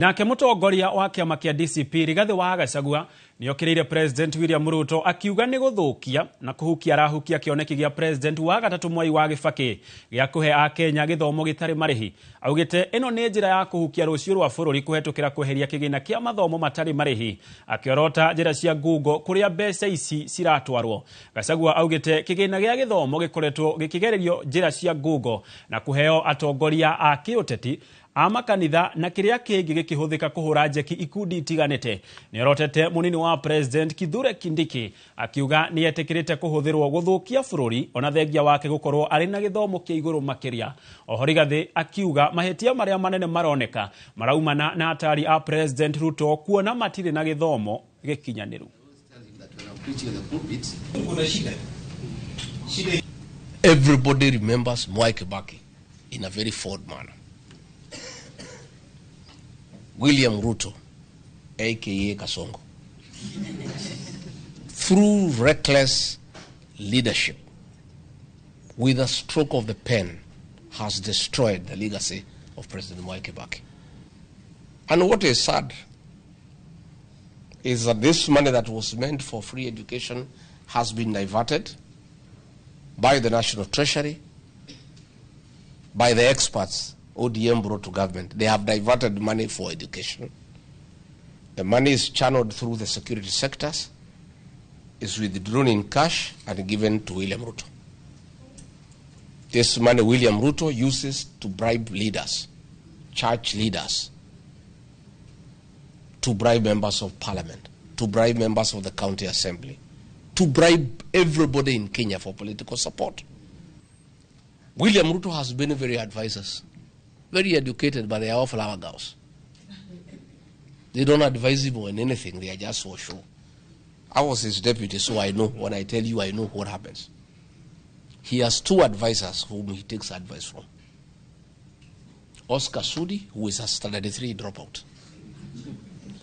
Nake mũtongoria wa kĩama kĩa DCP Rigathĩ wa Gachagua nĩokĩrĩire President William Ruto akiuga nĩ gũthũkia na kũhukia arahukia kĩoneki gĩa President wa gatatũ Mwai wa Kibaki gĩa kũhe akenya gĩthomo gĩtarĩ marĩhi. Augĩte ĩno nĩ njĩra ya kũhukia rũciũ rwa bũrũri kũhetũkĩra kweheria kĩgĩna kĩa mathomo matarĩ marĩhi, akĩorota njĩra cia ngungo kũrĩa mbeca ici ciratwarwo. Gachagua augĩte kĩgĩna gĩa gĩthomo gĩkoretwo gĩkĩgererio njĩra cia ngungo na kũheo atongoria a kĩũteti a makanitha na kĩrĩa kĩngĩ gĩkĩhũthĩka kũhũra njeki ikundi itiganĩte. Nĩorotete mũnini wa President Kithure Kindiki akiuga nĩetĩkĩrĩte kũhũthĩrwo gũthũkia bũrũri ona thengia wake gũkorwo arĩ na gĩthomo kĩa igũrũ makĩria. Oho Rigathĩ akiuga mahĩtia marĩa manene maroneka maraumana na atari a President Ruto kuona matirĩ na gĩthomo gĩkinyanĩru. Everybody remembers Mwai Kibaki in a very fond manner. William Ruto, aka Kasongo, through reckless leadership, with a stroke of the pen, has destroyed the legacy of President Mwai Kibaki. And what is sad is that this money that was meant for free education has been diverted by the National Treasury, by the experts ODM brought to government. They have diverted money for education. The money is channeled through the security sectors, is withdrawn in cash and given to William Ruto. This money William Ruto uses to bribe leaders, church leaders, to bribe members of parliament, to bribe members of the county assembly, to bribe everybody in Kenya for political support. William Ruto has been very advisors, very educated, but they are all flower girls. They don't advise him on anything, they are just for show. I was his deputy, so I know. When I tell you, I know what happens. He has two advisors whom he takes advice from. Oscar Sudi, who is a standard 3 dropout.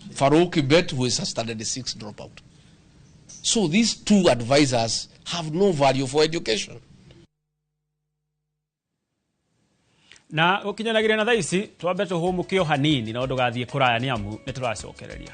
Farouk Kibet, who is a standard 6 dropout. So these two advisors have no value for education. Na gũkinyanagĩria na thaa ici twambe tũhũmũke o hanini no ndũgathiĩ kũraya nĩ amu nĩ tũracokereria.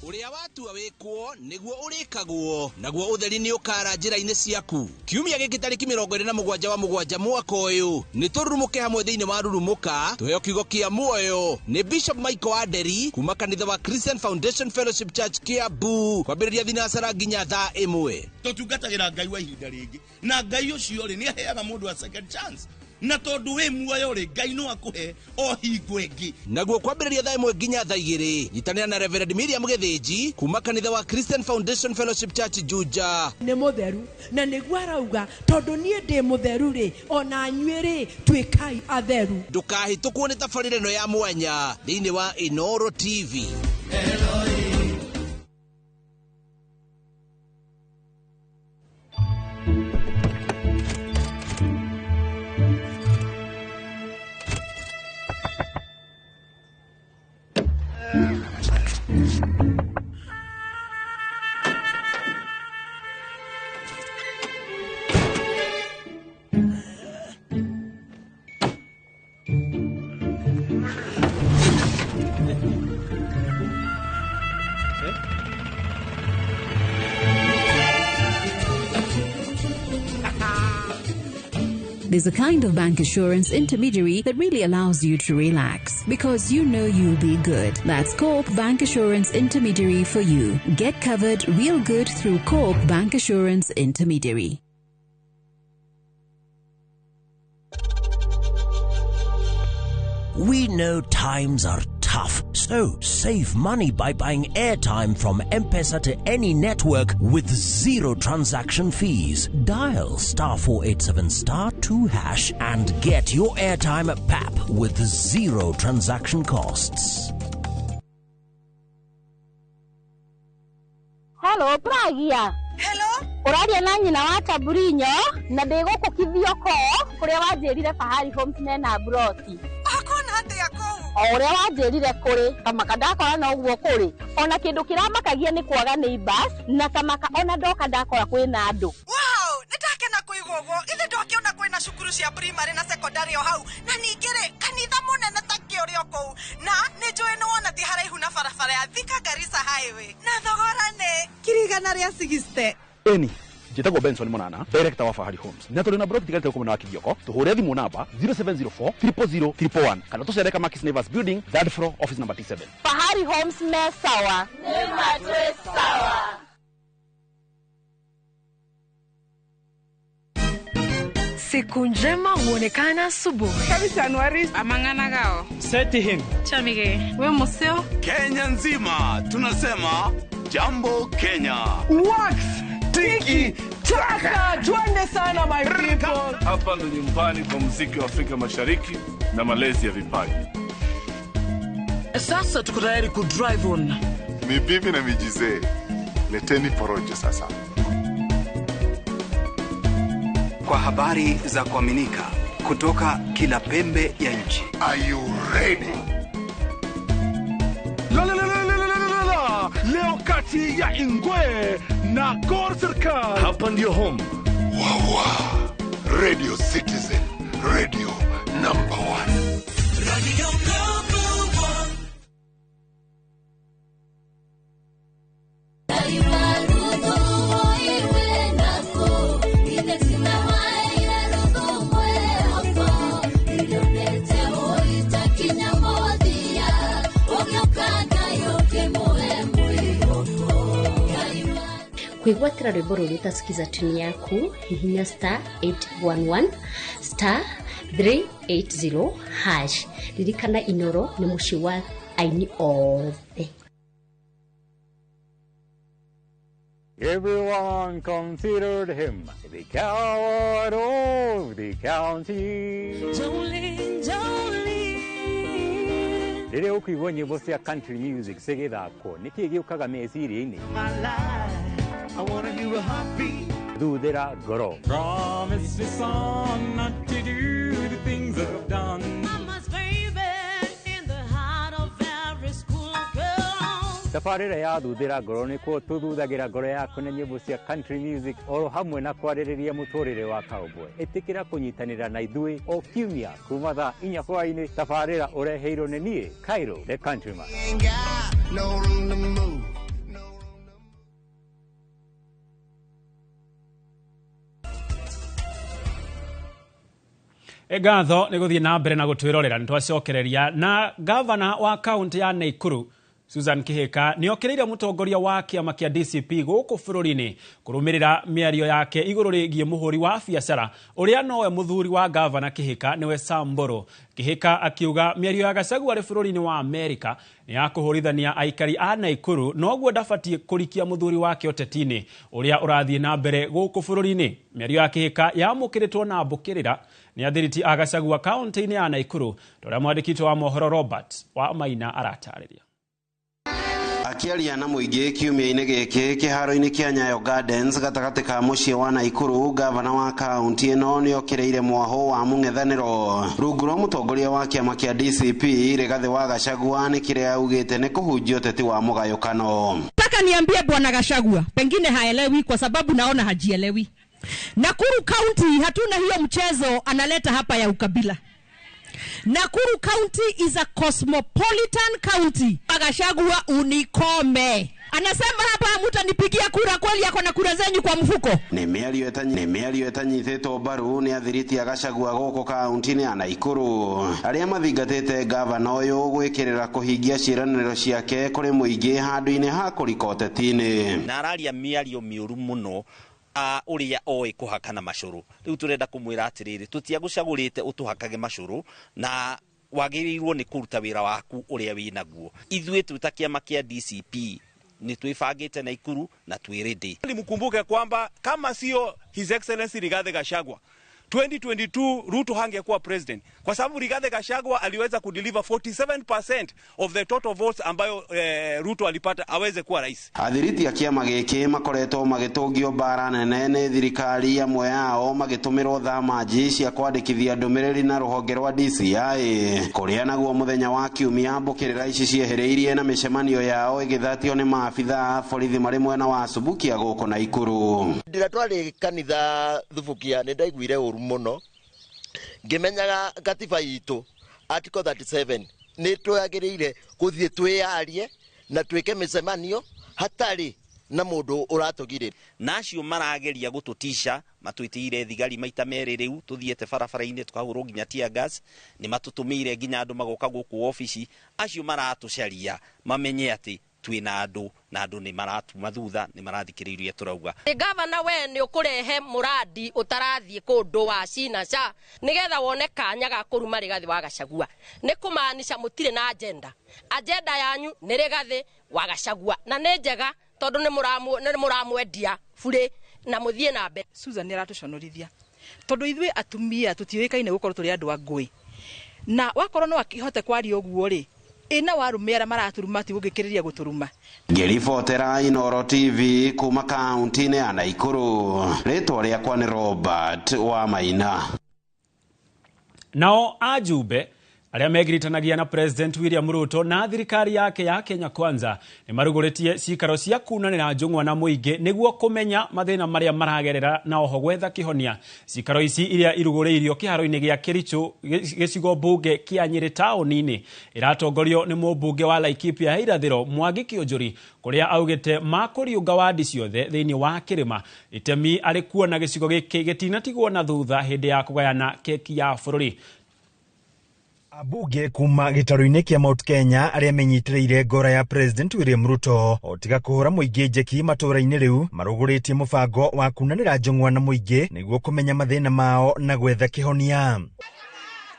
Ũrĩa watua wĩkwo nĩguo ũrĩkagwo naguo ũtheri nĩ ũkara njĩra-inĩ ciaku. Kiumia gĩkĩ tarĩki 27 wa mũgwanja mwaka ũyũ nĩ tũrurumũke hamwe thĩinĩ wa Rurumũka tũheo kiugo kĩa muoyo nĩ Bishop Michael Aderi kuma kanitha wa Christian Foundation Fellowship Church Kiambu kwambĩrĩria thinacara nginya thaa 1. Tũtungatagĩra Ngai wa ihinda rĩngĩ na Ngai ũcio rĩ nĩ aheaga mũndũ a second chance na tondu wi muoyo ri Ngai no akuhe o hingo ĩngĩ. Naguo kwambĩrĩria thaa 1 nginya thaa 2 nyitanĩra na Reverend Miriam Gĩthĩnji kuma kanitha wa Christian Foundation Fellowship Church Juja. Nĩ mũtheru na nĩguo arauga tondu niĩ ndĩ mũtheru rĩ ona inyuĩ rĩ tuĩkai atheru. Ndũkahĩtũkwo nĩ tabarĩra ĩno ya mwanya thĩinĩ wa Inoro TV. There's a kind of bank assurance intermediary that really allows you to relax because you know you'll be good. That's Co-op Bank Assurance Intermediary for you. Get covered real good through Co-op Bank Assurance Intermediary. We know times are tough, so save money by buying airtime from M-Pesa to any network with zero transaction fees. Dial *487*2# and get your airtime at PAP with zero transaction costs. Hello, Pragia. Hello? Ũraria na nyina wa Taburinyo na ndĩ gũkũ Kithioko kũrĩa wanjĩrire Fahari Homes mena broti. Akona atĩa kũu? O ũrĩa wanjĩrire kũrĩ kamaka ndakora no ũguo kũrĩ ona kĩndũ kĩramakagia nĩ kwaga neighbors na kamaka ona ndoka ndakora kwĩna andũ. Wow, nĩndakena kũigua ũguo. Ithe ndwakĩona kwĩna cukuru cia primary na secondary o hau, na ningĩ rĩ kanitha mũnene ta kĩũrĩ o kũu, na nĩ njũĩ nĩ wona ti haraihu na barabara ya Thika Garissa Highway, na thogora nĩ 160,000. Eni njĩtagwo Benson Monana, director wa Fahari Homes, na tũrĩ na broti tigarĩte gũkũ mwena wa Kĩgioko. Tũhũre thimũ namba 0704 000 111 kana tũcere Kamakis Neighbors Building, third floor, office number T7. Fahari Homes me sawa. Nĩ ma twĩ sawa. Siku njema huonekana asubuhi. Amang'anagao. Setihim. Chamige. We museo. Kenya nzima tunasema jambo Kenya. Wax tiki taka, twende sana my people. Hapa ndo nyumbani kwa muziki wa Afrika Mashariki na malezi ya vipaji. Sasa tuko tayari ku drive on. Ni bibi na mijizee, leteni porojo sasa. Kwa habari za kuaminika kutoka kila pembe ya nchi. Are you ready? La la la la la la la. Leo kati ya Ingwe na Gor Serikal. Hapa ndio home. Wawa. Radio Citizen, radio number 1. Radio number 1. Kwĩgwatĩra rwĩmbo rũrũ ũtasikiza tuni yaku hihinya star 811 star 380 hash. Ririkana Inoro nĩ mũciĩ wa aini othe. Everyone considered him the coward of the county. Jolene, Jolene. Rĩrĩa ũkũigua nyĩmbo cia country music cigĩthakwo, nĩ kĩĩ gĩũkaga meciria-inĩ? I wanna hear a heartbeat. Thuthĩra ngoro. Promise me son not to do the things I've done. Mama's baby in the heart of every school girl. Tabarĩra ya thuthĩra ngoro nĩkuo tũthuthagĩra ngoro yaku na nyĩmbo cia country music oro hamwe na kwarĩrĩria mũtũrĩre wa cowboy. Ĩtĩkĩra kũnyitanĩra na ithuĩ o kiumia kuma thaa 4 hwaĩ-inĩ. Tabarĩra ũreheirwo nĩ niĩ Cairo the Countryman. No room to move. Ngatho nĩ gũthiĩ na mbere na gũtwĩrorera. Nĩ twacokereria na gavana wa kaunti ya Nakuru Susan Kihika nĩ okĩrĩire mũtongoria wa kĩama kĩa DCP gũkũ bũrũri-inĩ kũrũmĩrĩra mĩario yake igũrũ rĩgiĩ mũhũri wa biacara ũrĩa nowe mũthuri wa gavana Kihika nĩwe Samburu. Kihika akiuga mĩario ya Gachagua arĩ bũrũri-inĩ wa Amerika nĩ ya kũhũrithania aikari a Nakuru, noguo ndabatiĩ kũrikia mũthuri wake ũteti-inĩ ũrĩa ũrathiĩ na mbere gũkũ bũrũri-inĩ. Mĩario ya Kihika yamũkĩrĩtwo na mbũkĩrĩra nĩ athiriti a Gachagua kaunti-inĩ ya Nakuru, ta ũrĩa mwandĩki witũ wa mohoro Robert wa Maina aratarĩria. Akĩaria na mũingĩ kiumia-inĩ gĩkĩ kĩharo-inĩ kĩa Nyayo Gardens gatagatĩ ka mũciĩ wa Nakuru, gavana wa kaunti ĩno nĩokĩrĩire mwaho wa mũng'ethanĩro rungu rwa mũtongoria wa kĩama kĩa DCP Rigathĩ wa Gachagua nĩ kĩrĩa augĩte nĩ kũhunjia ũteti wa mũgayũkano. Nataka niambie bwana Gachagua, pengine haelewi kwa sababu naona hajielewi. Nakuru County hatuna hiyo mchezo analeta hapa ya ukabila. Nakuru County is a cosmopolitan county. Gachagua unikome. Anasema hapa hamtanipigia kura, kweli yako na kura zenyu kwa mfuko. Nĩ mĩario ĩtanyitĩtwo mbaru nĩ athiriti a Gachagua gũkũ kaunti-inĩ ya Nakuru arĩa mathingatĩte gavana ũyũ gwĩkĩrĩra kũhingia ciĩranĩro ciake kũrĩ mũingĩ handũ-inĩ ha kũrika ũteti-inĩ. Na araria mĩario mĩũru mũno ũrĩa oĩ kũhakana macũrũ. Rĩu tũrenda kũmwĩra atĩrĩrĩ, tũtiagũcagũrĩte ũtũhakage macũrũ na wagĩrĩirwo nĩ kũruta wĩra waku ũrĩa wĩnaguo. Ithuĩ twĩ ta kĩama kĩa DCP nĩ twĩbangĩte Nakuru na twĩ ready. Mkumbuke kwamba kama sio His Excellency Rigathi Gachagua, 2022 Ruto hangekuwa president kwa sababu Rigathi Gachagua aliweza kudeliver 47% of the total votes ambayo Ruto alipata aweze kuwa rais. Athiriti a kĩama gĩkĩ makoretwo magĩtũngio mbara nene nĩ thirikari, amwe ao magĩtũmĩrwo thamanji cia kwandĩkithia ndũmĩrĩri na rũhonge rwa DCI kũrĩa naguo mũthenya wa kiumia mbũkĩrĩra ici ciehereirie na mĩcemanio yao ĩgĩthatio nĩ maabitha a borithi marĩ mwena wa Subukia gũkũ Naikuru. Ndĩra twarĩ kanitha Thubukia nĩ ndaiguire ũru mũno ngĩmenyaga gatiba itũ article 37 nĩ twagĩrĩire gũthiĩ twĩyarie na twĩke mĩcemanio hatarĩ na mũndũ ũratũgirĩrĩria. Na acio marageria gũtũtisha matwĩtĩire thigari maita merĩ rĩu tũthiĩte barabara-inĩ tũkahũrwo nginya tear gas, nĩ matũtũmĩire nginya andũ magoka gũkũ obici. Acio maratũcaria mamenye atĩ twĩna andũ na andũ nĩ maratuma thutha, nĩ marathikĩrĩria tũrauga. Gavana we nĩ ũkũrehe mũrandi ũtarathiĩ kũndũ wa cina ca nĩgetha wone kanya ga kũruma Rigathi wa Gachagua. Nĩ kũmaanisha mũtirĩ na agenda. Agenda yanyu nĩ Rigathi wa Gachagua na nĩ njega tondũ nĩ mũramwendia burĩ na mũthiĩ na mbere. Susan nĩ aratũconorithia tondũ ithuĩ atumia tũtiũĩkaine gũkorwo tũrĩ andũ a ngũĩ, na wakorwo no akĩhote kwaria ũguo rĩ, ĩna warũme arĩa maraturuma ti gũgĩkĩrĩria gũtũruma. Ngĩribotera Inooro TV kuma kaunti-inĩ ya Naikuru, rĩtwa rĩakwa nĩ Robert wa Maina. Nao ajumbe arĩa megiritanagia na President William Ruto na thirikari yake ya Kenya Kwanza nĩ marugũrĩtie cikaro cia kunanĩra njũng'wa na mũingĩ nĩguo kũmenya mathĩna marĩa maragerera na oho gwetha kĩhonia. Cikaro ici iria irugũrĩirio kĩharo-inĩ gĩa Kericho gĩcigo mbunge kĩa Nyĩrĩ taũni-inĩ ĩratongorio nĩ mũmbunge wa Laikipia ya Irathĩro Mwangi Kĩũnjũri, kũrĩa augĩte makũriũnga wadi ciothe thĩinĩ wa kĩrĩma itemi arĩ kuona gĩcigo gĩkĩ gĩtinatigwo na thutha hĩndĩ ya kũgayana keki ya bũrũri. Abunge kuma gĩtarũ-inĩ kĩa Mount Kenya arĩa menyitĩrĩire ngora ya President William Ruto o tiga kũhũra mũingĩ njeki matũũra-inĩ rĩu marũgũrĩtie mũbango wa kunanĩra njũng'wa na mũingĩ nĩguo kũmenya mathĩna mao na gwetha kĩhonia.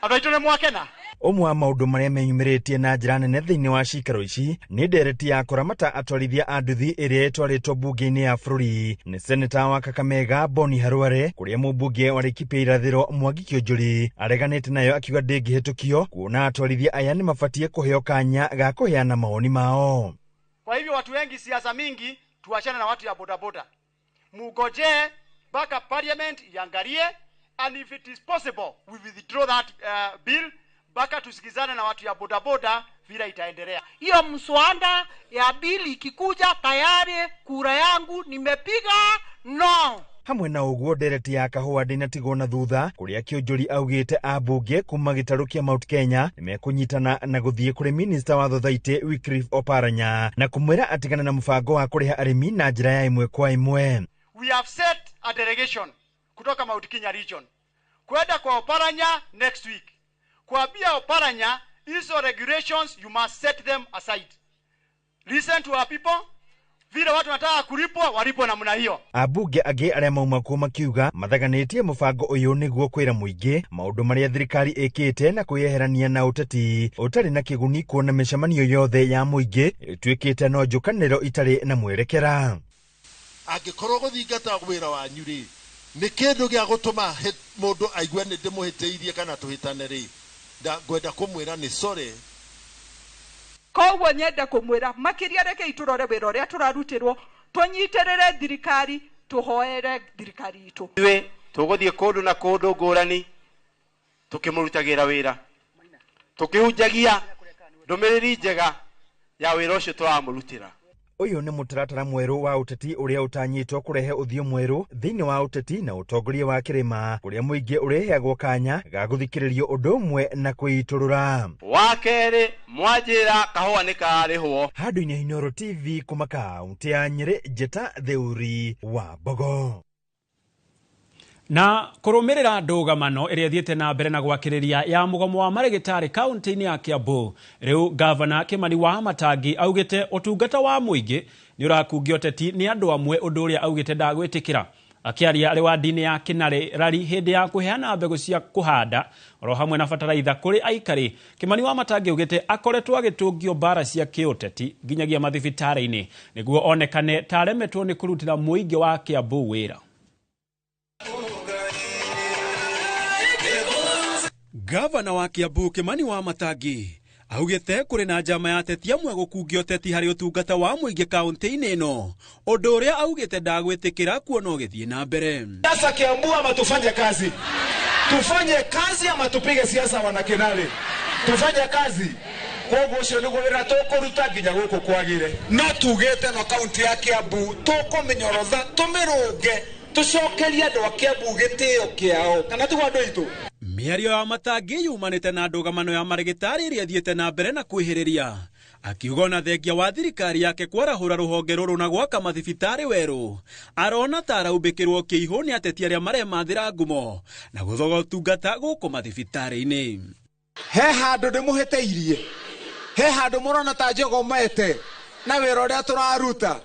Andũ aitũ nĩ mwakena. Ũmwe wa maũndũ marĩa meyumĩrĩtie na njĩra nene thĩinĩ wa cikaro ici nĩ ndereti ya kũramata atwarithia a nduthi ĩrĩa ĩtwarĩtwo mbunge-inĩ ya bũrũri nĩ seneta wa Kakamega Boni Harware, kũrĩa mũmbunge wa Laikipia Irathĩro Mwangi Kĩũnjũri areganĩte nayo akiuga ndĩngĩhĩtũkio kuona atwarithia aya nĩ mabatiĩ kũheo kanya ga kũheana mawoni mao. Kwa hivyo watu wengi, siasa mingi, tuachane na watu ya bodaboda, mugojee mpaka parliament iangalie, and if it is possible we withdraw that bill mpaka tusikizane na watu ya bodaboda vile itaendelea. Hiyo mswada ya bili ikikuja tayari kura yangu nimepiga no. Hamwe na ũguo ndereti ya kahũa ndĩnatigwo na thutha kũrĩa Kĩũnjũri augĩte ambunge kuma gĩtarũ kĩa Mount Kenya nĩmekũnyitana na gũthiĩ kũrĩ minista wa thothaitĩ Wycliffe Oparanya na kũmwĩra atigane na mũbango wa kũrĩha arĩmi na njĩra ya ĩmwe kwa ĩmwe. We have set a delegation kutoka Mount Kenya region kwenda kwa Oparanya next week. Kuambia Oparanya, hizo regulations you must set them aside. Listen to our people. Vile watu wanataka kulipwa walipwe namna hiyo. Abunge angĩ arĩa mauma kuo makiuga mathaganĩtie mũbango ũyũ nĩguo kwĩra mũingĩ maũndũ marĩa thirikari ĩkĩte na kwĩyeherania na ũteti ũtarĩ na kĩguni, kuona mĩcemanio yothe ya mũingĩ ĩtuĩkĩte no njũkanĩro itarĩ na mwerekera. Angĩkorwo gũthingata wĩra wanyu rĩ nĩ kĩndũ gĩa gũtũma mũndũ aigue nĩ ndĩmũhĩtĩirie kana tũhĩtane rĩ, ngwenda kũmwĩra nĩ sorry. Koguo nyende kũmwĩra makĩria rekei tũrore wĩra ũrĩa tũrarutĩrwo, tũnyitĩrĩre thirikari, tũhoere thirikari itũ. Ithuĩ tũgũthiĩ kũndũ na kũndũ ngũrani tũkĩmũrutagĩra wĩra, tũkĩhunjagia ndũmĩrĩri njega ya wĩra ũcio tũramũrutĩra. Ũyũ nĩ mũtaratara mwerũ wa ũteti ũrĩa ũtanyĩtwo kũrehe ũthiũ mwerũ thĩinĩ wa ũteti na ũtongoria wa kĩrĩma, kũrĩa mũingĩ ũrĩheagwo kanya ga gũthikĩrĩrio ũndũ ũmwe na kwĩitũrũra. Wa kerĩ mwanjĩra kahũa nĩ karĩhwo. Handũ-inĩ Inooro TV kuma kaunti ya Nyĩrĩ, Njĩta Theuri wa Mbogo. Na kũrũmĩrĩra ndũgamano ĩrĩa ĩthiĩte na mbere na gwakĩrĩria ya mũgomo wa marĩgĩtarĩ kaunti-inĩ ya Kiambu, rĩu gavana Kimani wa Matangi augĩte ũtungata wa mũingĩ nĩ ũrakungio ũteti nĩ andũ amwe, ũndũ ũrĩa augĩte ndagwĩtĩkĩra. Akĩaria arĩ wadi-inĩ ya Kinarĩ Rari hĩndĩ ya kũheana mbegũ cia kũhanda oro hamwe na bataraitha kũrĩ aikari, Kimani wa Matangi augĩte akoretwo agĩtũngio mbara cia kĩũteti nginyagia mathibitarĩ-inĩ nĩguo onekane ta aremetwo nĩ kũrutĩra mũingĩ wa Kiambu wĩra. Gavana wa Kiambu Kimani wa Matangi augĩte kũrĩ na njama ya ateti amwe gũkungia ũteti harĩ ũtungata wa mũingĩ kaũntĩ-inĩ ĩno, ũndũ ũrĩa augĩte ndagwĩtĩkĩra kuona ũgĩthiĩ na mbere. Sasa Kiambu ama tufanye kazi, tufanye kazi ama tupige siasa wanakinali, tufanye kazi koguo ucio niguo wira tukuruta nginya guku kwagire. No tugite no kaunti ya Kiambu tukuminyorotha tumirunge tucokerie andu a Kiambu gitio kiao kana tiguo andu aitu. Mĩario ya Matangi yumanĩte na ndũgamano ya marĩgĩtarĩ ĩrĩa ĩthiĩte na mbere na kwĩhĩrĩria, akiuga ona thengia wa thirikari yake kwarahũra rũhonge rũrũ na gwaka mathibitarĩ werũ, arona ta araumbĩkĩrwo kĩihũ nĩ ateti arĩa maremathĩra ngumo na gũthoga ũtungata gũkũ mathibitarĩ-inĩ. He handũ ndĩmũhĩtĩirie, he handũ mũrona ta njogomete na wĩra ũrĩa tũraruta.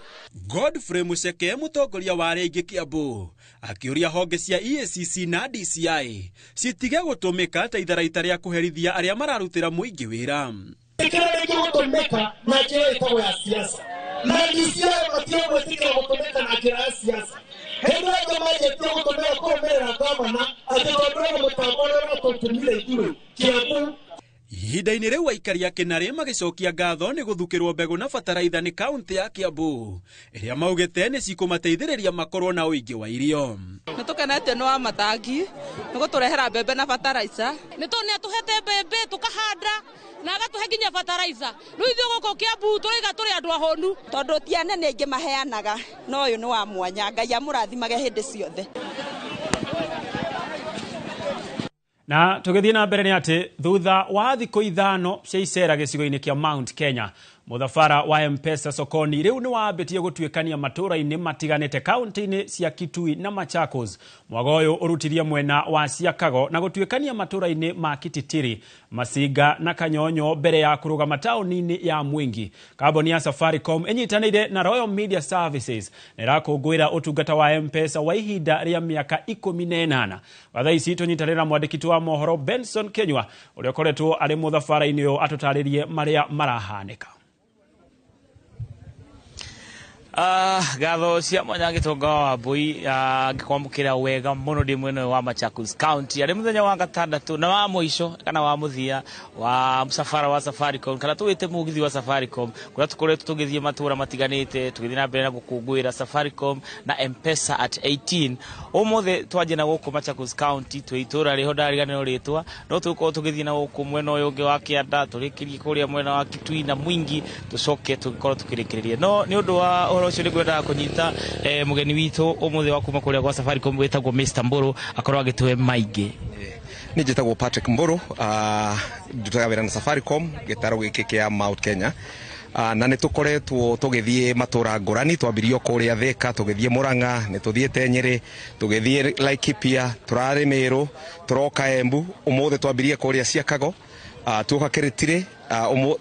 Godfrey Mucheke, mũtongoria wa arĩa aingĩ Kiambu, akĩũria honge cia EACC na DCI citige gũtũmĩka ta itharaita rĩa kũherithia arĩa mararutĩra mũingĩ wĩra. Kĩrĩa gĩgũtũmĩka na njĩra ĩtagwo ya siasa, na DCI matige gwĩtĩkĩra gũtũmĩka na njĩra ya siasa. Hĩndĩ ĩrĩa manjĩtie gũtũmĩra kũrũmĩrĩra gavana atĩ tondũ ena mũtambo ũrĩa ũratũtũmire ithuĩ Kiambu. Ihinda-inĩ rĩu aikari a Kĩnarĩ magĩcokia ngatho nĩ gũthukĩrwo mbegũ na bataraitha nĩ kaũntĩ ya Kiambu ĩrĩa maugĩte nĩ cikũmateithĩrĩria makorwo na ũingĩ wa irio. Nĩ tũkenetio nĩ wa Matangi nĩ gũtũrehera mbembe na bataraitha. Nĩ tondũ nĩ atũhete mbembe tũkahanda na agatũhe nginya bataraitha. Rĩu ithuĩ gũkũ Kiambu tũraiga tũrĩ andũ ahũnu. Tondũ ti anene aingĩ maheanaga, no ũyũ nĩ wa mwanya. Ngai amũrathimage hĩndĩ ciothe. Na tũgĩthiĩ na mbere nĩ atĩ thutha wa thikũ 5 cia icera gĩcigo-inĩ kĩa Mount Kenya, mũthabara wa M-Pesa sokoni rĩu nĩ wambĩtie gũtuĩkania matũũra-inĩ matiganĩte kaũntĩ-inĩ cia Kitui na Machakos. Mwago ũyũ ũrutirie mwena wa Ciakago na gũtuĩkania matũũra-inĩ ma Kititiri, Masinga na Kanyonyo mbere ya kũrũgama taũni-inĩ ya Mwingi. Kambuni ya Safaricom ĩnyitanĩire na Royal Media Services na ĩrakũngũĩra ũtungata wa M-Pesa wa ihinda rĩa mĩaka 18. Thaa ici tũnyitanĩre na mwandĩki wa mohoro Benson Kenywa ũrĩa ũkoretwo arĩ mũthabara-inĩ ũyũ atũtarĩrie marĩa marahanĩka. Ngatho cia mwanya gĩtonga wa Mbui ngĩkwamũkĩra wega mũno ndĩ mwena wa Machakos County arĩ mũthenya wa gatandatũ na wa mũico kana wa mũthia wa mũcabara wa Safaricom kana tũwĩte mũgithi wa Safaricom kũrĩa tũkoretwo tũgĩthiĩ matũũra matiganĩte tũgĩthiĩ na mbere na gũkũngũĩra Safaricom na M-Pesa at 18. Ũmũthĩ twanjia na gũkũ Machakos County twĩ itũũra rĩho ndariganĩrwo rĩtwa no tũgũkorwo tũgĩthiĩ na gũkũ mwena ũyũ ũngĩ wa kĩanda tũrĩkĩrie kũrĩa mwena wa Kitui na Mwingi tũcoke tũgĩkorwo tũkĩrĩkĩrĩria no nĩ ũndũ wa ũhoro ũcio nĩngwendaga kũnyita mũgeni witũ ũmũthĩ wa kuma kũrĩa gwa Safaricom wĩtagwo Mr Mburu akorwo agĩtũhe maingĩ. Niĩ njĩtagwo Patrick Mburu, ndutaga wĩra na Safaricom gĩtarũ gĩkĩ kĩa Mount Kenya. Na nĩ tũkoretwo tũgĩthiĩ matũra ngũrani, twambirie kũrĩa Thika, tũgĩthiĩ Murang'a, nĩ tũthiĩte Nyĩrĩ, tũgĩthiĩ Laikipia, tũrarĩ Meru, tũroka Embu, ũmũthĩ twambirie kũrĩa Ciakago, tuoka Kĩrĩtirĩ,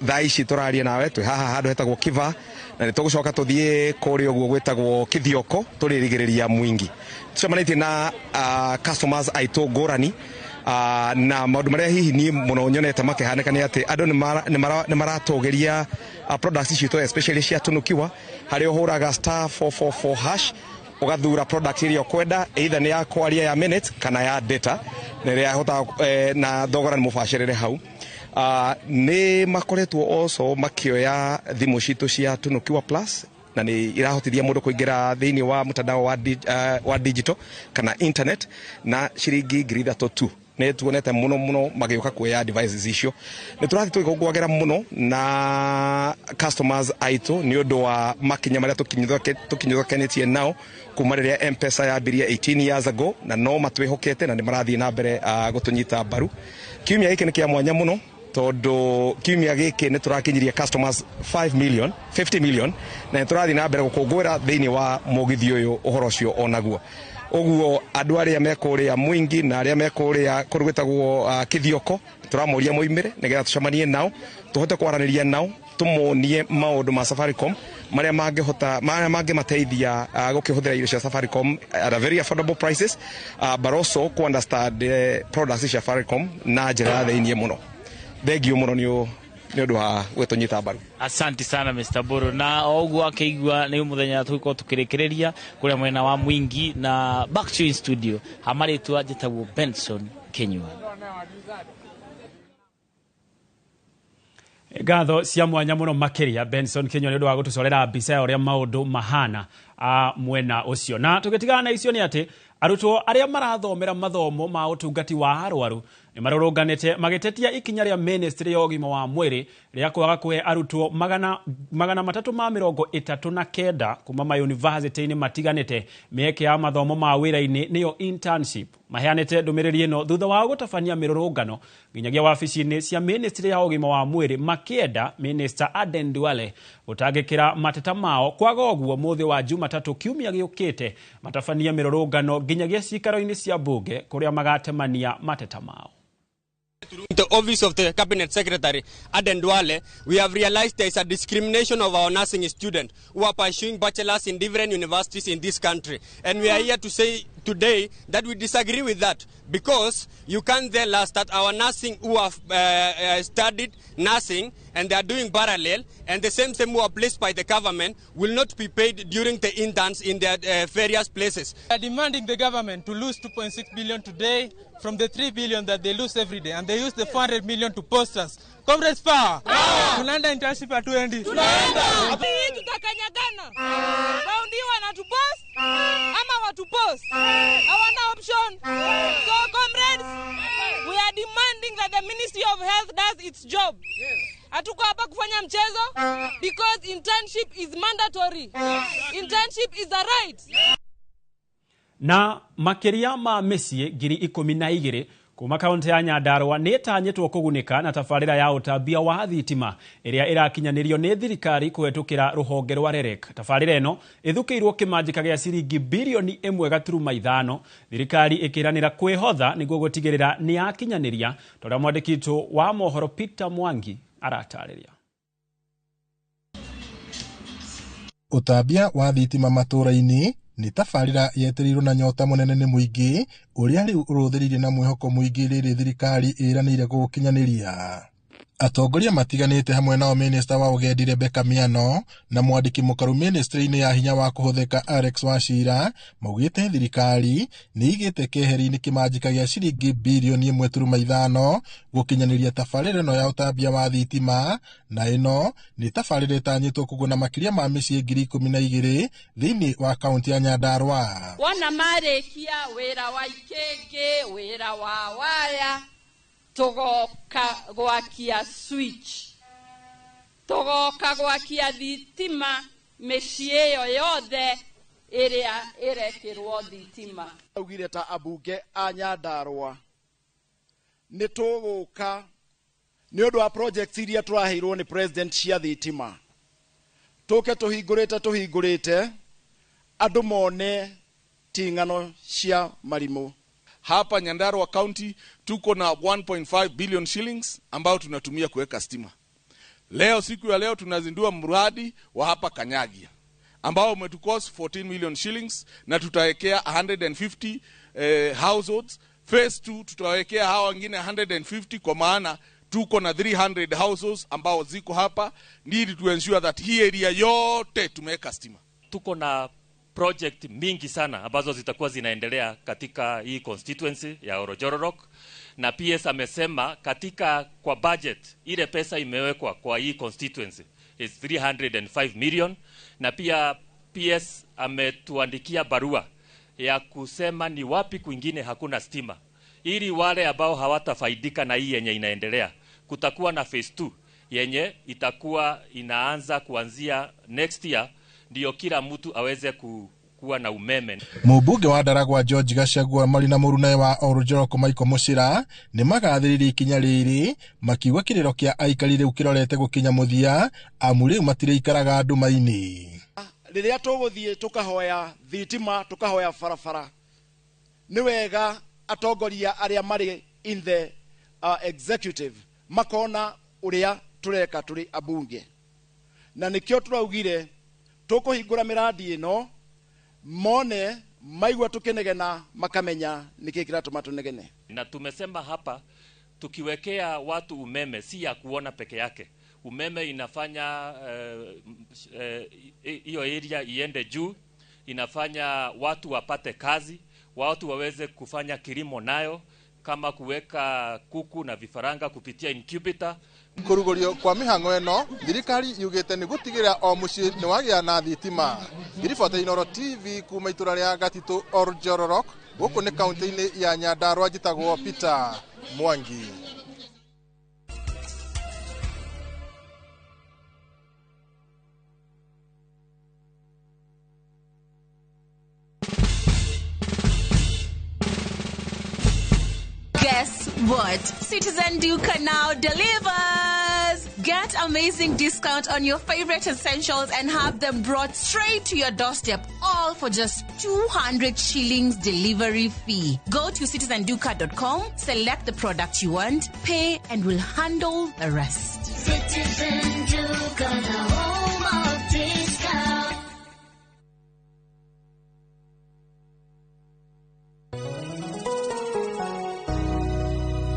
thaa ici tũraria nawe twĩ haha handũ hetagwo Kiva, na nĩ tũgũcoka tũthiĩ kũrĩa ũguo gwĩtagwo Kĩthioko tũrĩrigĩrĩria Mwingi. Tũcemanĩtie na customers aitũ ngũrani, na maũndũ marĩa hihi niĩ mũno nyonete makĩhanĩka nĩ atĩ andũ nĩ maratũgĩria products citũ especially cia Tunukiwa, harĩa ũhũraga star 444 hash ũgathura product ĩrĩa ũkwenda, either nĩ ya kwaria ya minute kana ya data, na ĩrĩa ĩhotaga na thogora nĩ mũbacĩrĩre hau. Nĩ makoretwo also makĩoya thimũ citũ cia Tunukiwa Plus na nĩ irahotithia mũndũ kũingĩra thĩinĩ wa mtandao wa digital kana internet na ciringi 3,000 tu. Nĩ tuonete mũno mũno magĩũka kuoya devices icio. Nĩ tũrathiĩ tũgĩkũngũagĩra mũno na customers aitũ nĩ ũndũ wa makinya marĩa tũkinyũthokanĩtie nao kuma rĩrĩa M-Pesa yambirie 18 years ago, na no matwĩhokete na nĩ marathiĩ na mbere gũtũnyita mbaru. Kiumia gĩkĩ nĩ kĩa mwanya mũno tondũ kiumia gĩkĩ nĩ tũrakinyirie customers 5 million, 50 million, na nĩ tũrathiĩ na mbere gũkũngũĩra thĩinĩ wa mũgithi ũyũ ũhoro ũcio onaguo. Ũguo andũ arĩa me kũrĩa Mwingi na arĩa me kũrĩa kũndũ gwĩtagwo Kĩthioko tũramoria moimĩre nĩgetha tũcemanie nao, tũhote kwaranĩria nao, tũmonie maũndũ ma Safaricom marĩa mangĩhota, marĩa mangĩmateithia gũkĩhũthĩra irio cia Safaricom at a very affordable prices, but also ku understand products cia Safaricom na njĩra ya thĩiniĩ mũno. Thengiũ mũno nĩ ũndũ wa gwĩtũnyita mbaru. Asante sana Mr. Mburu. Na oguo akĩigua nĩ mũthenya tũgũkorwo tũkĩrĩkĩrĩria kũrĩa mwena wa Mwingi na back to you in studio. Hamarĩtwa njĩtagwo Benson Kinyua. Ngatho cia mwanya muno makiria Benson Kinyua ni undu wa gutucorera mbica ya uria maundu mahana mwena ucio. Na tugitigana na icio ni ati arutwo aria marathomera mathomo ma utungati wa arwaru ni marurunganite magitetia ikinya ria ministry ya ugima wa mwiri ria kwaga kuhe arutwo 339 kuma ma university-ini matiganite mieke ya mathomo ma wira-ini niyo internship. Maheanite ndumiriri ino thutha wa gutabania mirurungano nginyagia wabici-ini cia ministry ya ugima wa mwiri makienda Minister Aden Duale gutangikira mateta mao kwaga uguo muthi wa Jumatatu kiumia giukite matabania mirurungano nginyagia cikaro-ini cia bunge kuria magatemania mateta mao. The office of the Cabinet Secretary, Aden Duale, we have realized there is a discrimination of our nursing students who are pursuing bachelors in different universities in this country. And we are here to say today that we disagree with that, because you can't tell us that our nursing who have studied nursing and they are doing parallel, and the same who are placed by the government will not be paid during the interns in their various places. We are demanding the government to lose 2.6 billion today from the 3 billion that they lose every day, and they use the 400 million to post us. Comrades, power! Tunaenda internship hatuendi. Tunaenda. Tutakanyagana. Raundi wanatupost ama watupost. Hawana option. So comrades, we are demanding that the Ministry of Health does its job. Hatuko hapa kufanya mchezo, because internship is mandatory. Internship is a right. Na makiria ma mĩciĩ 12,000 kuma kaunti ya Nyandarua nĩ ĩtanyĩtwo kũgunĩka na tabarĩra ya ũtambia wa thitima ĩrĩa ĩrakinyanĩrio nĩ thirikari kũhetũkĩra rũhonge rwa REREC. Tabarĩra ĩno ĩthukĩirwo kĩmanjĩka gĩa ciringi birioni 1.5, thirikari ĩkĩranĩra kwĩhotha nĩguo gũtigĩrĩra nĩ yakinyanĩria, ta ũrĩa mwandĩki witũ wa mohoro Peter Mwangi aratarĩria. Ũtambia wa thitima matũra-inĩ nĩ tabarĩra yetereirwo na nyota mũnene nĩ mũingĩ ũrĩa rĩu ũrũthĩrĩirie na mwĩhoko mũingĩ rĩrĩ thirikari ĩranĩire gũũkinyanĩria. Atongoria matiganĩte hamwe nao minista wa ũgendi Rebecca Miano na mwandĩki mũkaru ministry-inĩ ya hinya wa kũhũthĩka Alex Wachira maugĩte thirikari nĩ ĩigĩte keheri-inĩ kĩmanjĩka gĩa ciringi birioni 1.5 gũkinyanĩria tabarĩra ĩno ya ũtambia wa thitima, na ĩno nĩ tabarĩra ĩtanyĩtwo kũguna makĩria ma mĩciĩ 12,000 thĩinĩ wa kaunti ya Nyandarua. Wona marĩkia wĩra wa ikĩngĩ, wĩra wa waya, tugoka gwakia switch, tugoka gwakia thitima mĩciĩ ĩyo yothe ĩrĩa ĩrekĩrwo thitima. Augire ta abunge a Nyandarua nĩ tũgũka nĩ ũndũ wa projects iria tũraheirwo nĩ president cia thitima, tũke tũhingũrĩte andũ mone ti ng'ano cia marimũ. Hapa Nyandarua County tuko na 1.5 billion shillings ambao tunatumia kuweka stima. Leo, siku ya leo, tunazindua mradi wa hapa Kanyagia ambao umetucost 14 million shillings na tutawekea 150 households. Phase 2 tutawekea hawa wengine 150, kwa maana tuko na 300 households ambao ziko hapa, need to ensure that hii area yote tumeweka stima. Tuko na project mingi sana ambazo zitakuwa zinaendelea katika hii constituency ya Oljororok, na PS amesema katika kwa budget ile pesa imewekwa kwa hii constituency is 305 million, na pia PS ametuandikia barua ya kusema ni wapi kwingine hakuna stima, ili wale ambao hawatafaidika na hii yenye inaendelea, kutakuwa na phase 2 yenye itakuwa inaanza kuanzia next year, ndio kila mtu aweze kuwa na umeme. Mũmbunge wa Ndaragwa George Gachagua marĩ na mũrunae wa Oljororok Michael Muchira nĩ magathĩrĩirie ikinya rĩrĩ, makiuga kĩrĩro kĩa aikari rĩu kĩrorete gũkinya mũthia, amu rĩu matirĩikaraga nduma-inĩ. Rĩrĩa tũgũthiĩ tũkahoya thitima, tũkahoya barabara, nĩ wega atongoria arĩa marĩ in the executive makona ũrĩa tũreka tũrĩ abunge, na nĩkĩo tũraugire tũkũhingũra mĩradi ĩno mone maigua tũkĩnegena makamenya nĩkĩ kĩratũma tũnegene. Na tumesema hapa tukiwekea watu umeme si ya kuona peke yake. Umeme inafanya hiyo area iende juu, inafanya watu wapate kazi, watu waweze kufanya kilimo nayo, kama kuweka kuku na vifaranga kupitia incubator. Kũrugũrio kwa mĩhang'o ĩno thirikari yugĩte nĩ gũtigĩrĩra o mũciĩ nĩ wagĩa na thitima. Ngiribota Inooro TV kuma itũra rĩa Gatitũ Oljororok, gũkũ nĩ kaunti-inĩ ya Nyandarua, njĩtagwo Peter Mwangi. Guess what? Citizen Duka now delivers! Get amazing discount on your favorite essentials and have them brought straight to your doorstep, all for just 200 shillings delivery fee. Go to citizenduka.com, select the product you want, pay, and we'll handle the rest. Citizen Duka, the home of discount.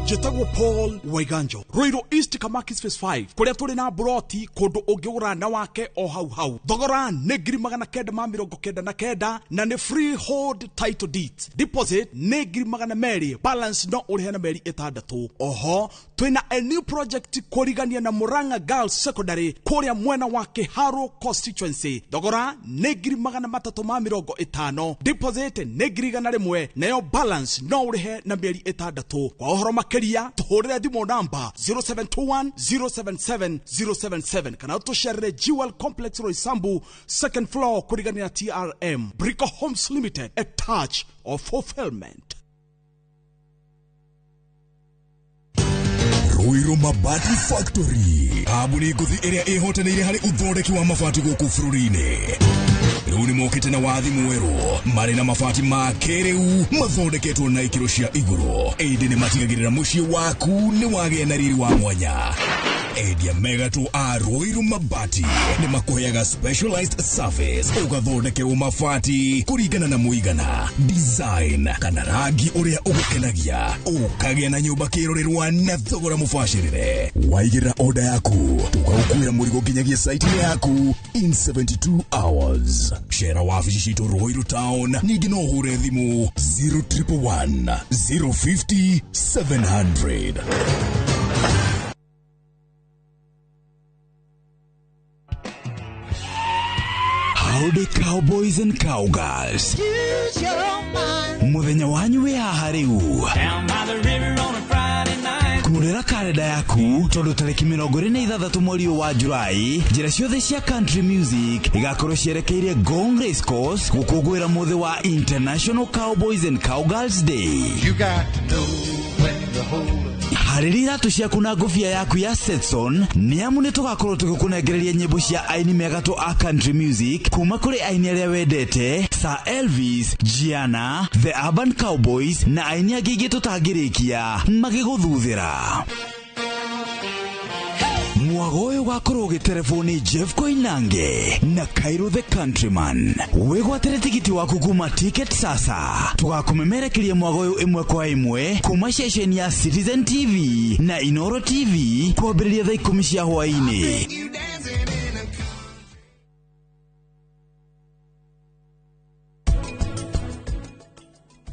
Njĩtagwo Paul Waiganjo, Ruiru East Kamakis Phase 5, kũrĩa tũrĩ na mburoti kũndũ ũngĩgũra na wake o hau hau. Thogora nĩ 999 na nĩ freehold title deeds. Deposit nĩ 200,000, balance no ũrĩhe na mĩeri 6. Oho twĩna a new project kũrigania na Murang'a Girls Secondary kũrĩa mwena wa Kiharu constituency. Thogora nĩ 350,000, deposit nĩ 100,000, nayo balance no ũrĩhe na mĩeri 6. Kwa ũhoro makĩria tũhũrĩre thimũ namba 0721 077 077 kana tũcerere Jewel Complex Roysambu second floor kũrigania na TRM. Brico Homes Limited, a touch of fulfillment. Ruiru Mabati Factory, kambuni ngũthi ĩrĩa ĩhotanĩire harĩ ũthondeki wa mabati gũkũ bũrũri-inĩ. Rĩu nĩmokĩte na wathi mwerũ, marĩ na mabati ma kĩrĩu mathondeketwo na ikĩro cia igũrũ, ĩndĩ nĩmatigagĩrĩra mũciĩ waku nĩ wagĩa na riri wa mwanya. Endia megatũ a Ruiru Mabati nĩmakũheaga specialized service, ũgathondekerwo mabati kũringana na mũigana, design kana rangi ũrĩa ũgũkenagia, ũkagĩa na nyũmba kĩrorerwa na thogora mũbacĩrĩre. Waigĩrĩra order yaku, tũgagũkuĩra mũrigo nginyagia site-inĩ yaku in 72 hours. Cera wabici citũ Ruiru Town, ningĩ no ũhũre thimũ 0111 050 700. Howdy cowboys and cowgirls. Muthenya wanyu wĩ haha rĩu. Kurĩra karenda yaku tondũ tarĩki 26 mweri wa Julai, njĩra ciothe cia country music igakorwo cierekeire Ngong Race Course gũkũngũĩra mũthĩ wa International Cowboys and Cowgirls Day. You got to know when to hold up. Harĩria iratũ ciaku na ngũbia yaku ya Stetson, nĩ amu nĩ tũgakorwo tũgĩkũnengereria nyĩmbo cia aini megatũ a country music kuma kũrĩ aini arĩa wendete, Sir Elvis, Gianna, The Urban Cowboys na aini angĩ aingĩ tũtangĩrĩkia magĩgũthuthĩra. Mwago ũyũ ũgakorwo ũgĩterebwo nĩ Jeff Koinange na Cairo the Countryman. Wĩgwatĩre tigiti waku kuma Ticket Sasa. Tũgakũmemerekeria mwago ũyũ ĩmwe kwa ĩmwe kuma ceceni ya Citizen TV na Inooro TV kwambĩrĩria thaa 10 cia hwaĩ-inĩ.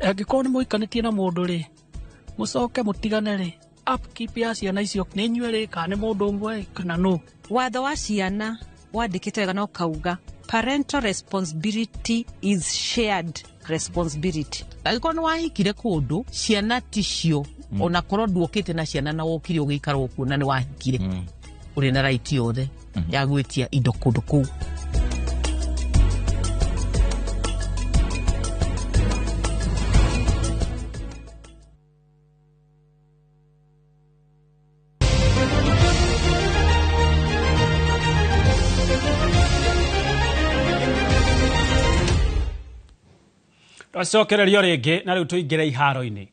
Angĩkorwo nĩ mũikanĩtie na mũndũ rĩ, mũcoke mũtigane rĩ, upkeep ya ciana icio nĩ inyuĩ rĩ kana nĩ mũndũ ũmwe kana nũ? Watho wa ciana wandĩkĩtwo wega na ũkauga parental responsibility is shared responsibility. Angĩkorwo nĩ wahikire kũndũ ciana ticio, ona korwo nduokĩte na ciana na wokire ũgĩikara kuo na nĩ wahikire, ũrĩ na right yothe ya gwĩtia indo kũndũ kũu. Twacokererio rĩngĩ na rĩu tũingĩre iharo-inĩ.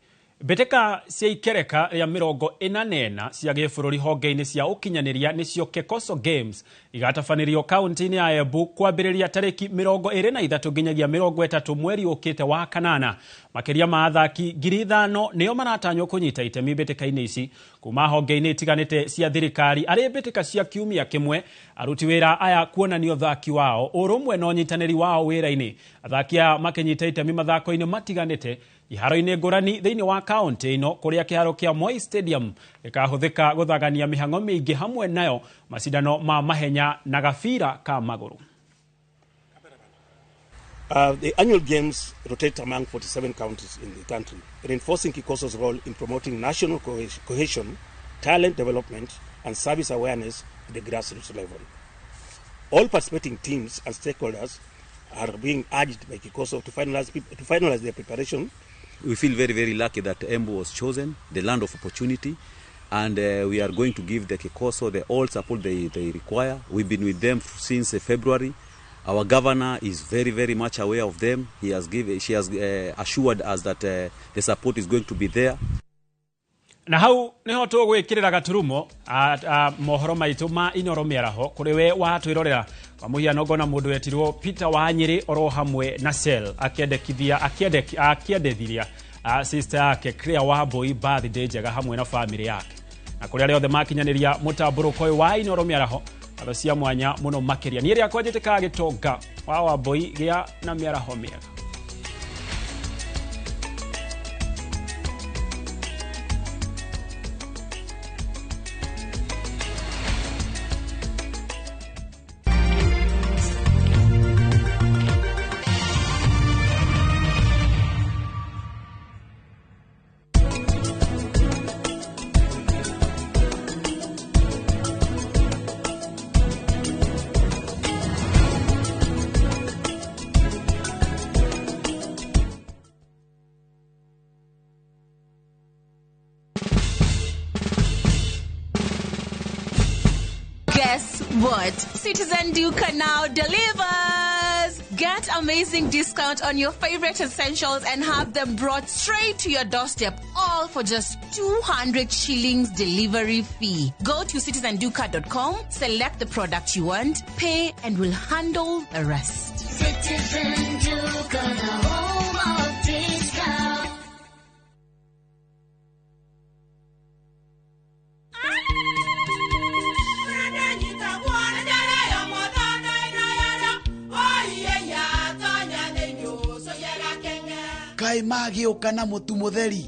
Mbĩtĩka cia ikereka rĩa 44 cia gĩbũrũri honge-inĩ cia ũkinyanĩria nĩcio Kekoso Games igatabanĩrio kaunti-inĩ ya Embu kwambĩrĩria tarĩki 23 nginyagia 30 mweri ũkĩte wa kanana. Makĩria ma athaki 5,000 nĩo maratanywo kũnyita itemi mbĩtĩka-inĩ ici kuma honge-inĩ itiganĩte cia thirikari arĩ mbĩtĩka cia kiumia kĩmwe. Aruti wĩra aya kuonania ũthaki wao, ũrũmwe na ũnyitanĩri wao wĩra-inĩ. Athaki aya makĩnyita itemi mathako-inĩ matiganĩte iharo-inĩ ngũrani thĩinĩ wa kaunti ĩno kũrĩa kĩharo kĩa Moi Stadium gĩkahũthĩka gũthagania mĩhang'o mĩingĩ hamwe nayo macindano ma mahenya na gabira ka magũrũ. The annual games rotate among 47 counties in the country, reinforcing Kikoso's role in promoting national cohesion, talent development, and service awareness at the grassroots level. All participating teams and stakeholders are being urged by Kikoso to finalize their preparation. We feel very, very lucky that Embu was chosen, the land of opportunity, and we are going to give the Kikoso the all support they require. We've been with them since February. Our governor is very, very much aware of them. She has assured us that the support is going to be there. Na hau niho tũgwĩkĩrĩra gaturumo mohoro maitũ ma Inoro mĩaraho kũrĩ we watwĩrorera. Kwa mũhiano ngona mũndũ wetirwo Peter wa Nyĩrĩ oro hamwe na Shell akĩendethiria sister yake Claire Wambui birthday njega hamwe na family yake. Na kũrĩ arĩa othe makinyanĩria mũtambũrũko ũyũ wa Inoro mĩaraho atho cia mwanya mũno makĩria. Niĩ rĩakwa njĩtĩkaga gĩtonga wa Wambui gĩa na mĩaraho mĩega. Guess what? Citizen Duka now delivers! Get amazing discount on your favorite essentials and have them brought straight to your doorstep, all for just 200 shillings delivery fee. Go to citizenduka.com, select the product you want, pay, and we'll handle the rest. Citizen Duka, the home of discount. Kai magĩũka na mũtu mũtheri.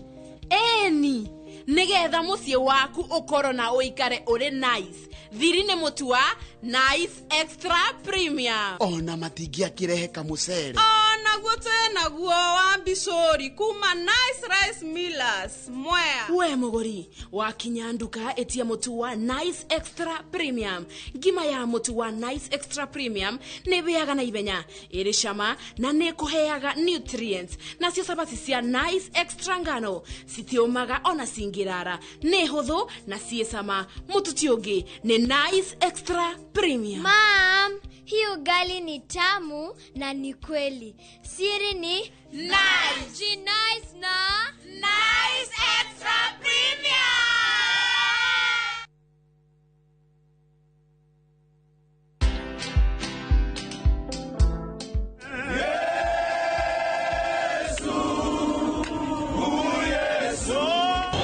Eni, nĩgetha mũciĩ waku ũkorwo na ũikare ũrĩ nice. Thiri nĩ mũtu wa Nice Extra Premium. Ona matingĩakĩrehe kamũcere. Onaguo twĩnaguo wa mbicũri kuma Nice Rice Millers Mwea. We mũgũri, wakinya nduka ĩtia mũtu wa Nice Extra Premium. Ngima ya mũtu wa Nice Extra Premium nĩ ĩhĩaga na ihenya, ĩrĩ cama na nĩ ĩkũheaga nutrients. Nacio cabaci cia Nice Extra ngano citiũmaga ona cingĩrara, nĩ hũthũ na ciĩ cama. Mũtu ti ũngĩ nĩ Nice Extra Premium. Mom, hii ugali ni tamu na ni kweli. Siri ni Nice. Nice na Nice Extra Premium.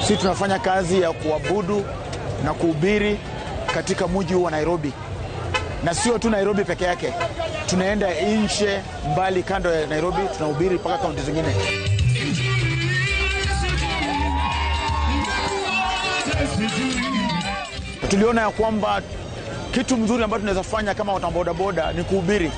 Sisi tunafanya kazi ya kuabudu na kuhubiri katika mji wa Nairobi. Na sio tu Nairobi peke yake. Tunaenda nje mbali kando ya Nairobi, tunahubiri mpaka kaunti zingine. Tuliona ya kwamba kitu mzuri ambacho tunaweza fanya kama watu wa bodaboda ni kuhubiri,